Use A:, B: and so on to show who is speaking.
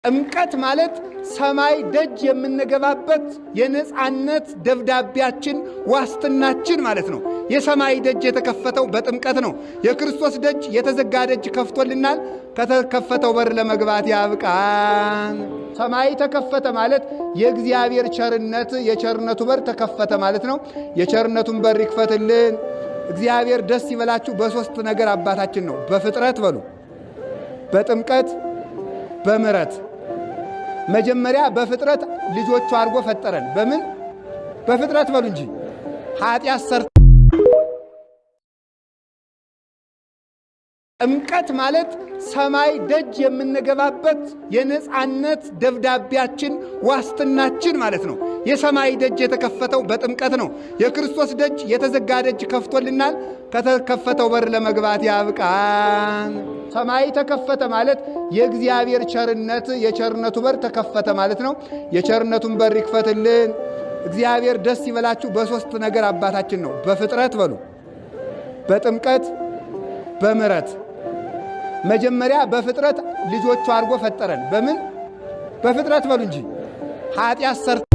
A: ጥምቀት ማለት ሰማይ ደጅ የምንገባበት የነፃነት ደብዳቤያችን ዋስትናችን ማለት ነው። የሰማይ ደጅ የተከፈተው በጥምቀት ነው። የክርስቶስ ደጅ የተዘጋ ደጅ ከፍቶልናል። ከተከፈተው በር ለመግባት ያብቃን። ሰማይ ተከፈተ ማለት የእግዚአብሔር ቸርነት የቸርነቱ በር ተከፈተ ማለት ነው። የቸርነቱን በር ይክፈትልን እግዚአብሔር። ደስ ይበላችሁ። በሦስት ነገር አባታችን ነው። በፍጥረት በሉ፣ በጥምቀት፣ በምሕረት። መጀመሪያ በፍጥረት ልጆቹ አድርጎ ፈጠረን። በምን በፍጥረት በሉ እንጂ ኃጢአት ሰርተ ጥምቀት ማለት ሰማይ ደጅ የምንገባበት የነፃነት ደብዳቤያችን ዋስትናችን ማለት ነው። የሰማይ ደጅ የተከፈተው በጥምቀት ነው። የክርስቶስ ደጅ የተዘጋ ደጅ ከፍቶልናል። ከተከፈተው በር ለመግባት ያብቃን። ሰማይ ተከፈተ ማለት የእግዚአብሔር ቸርነት የቸርነቱ በር ተከፈተ ማለት ነው። የቸርነቱን በር ይክፈትልን እግዚአብሔር። ደስ ይበላችሁ። በሦስት ነገር አባታችን ነው። በፍጥረት በሉ፣ በጥምቀት፣ በምሕረት። መጀመሪያ በፍጥረት ልጆቹ አድርጎ ፈጠረን። በምን በፍጥረት በሉ እንጂ ኃጢአት ሰርተ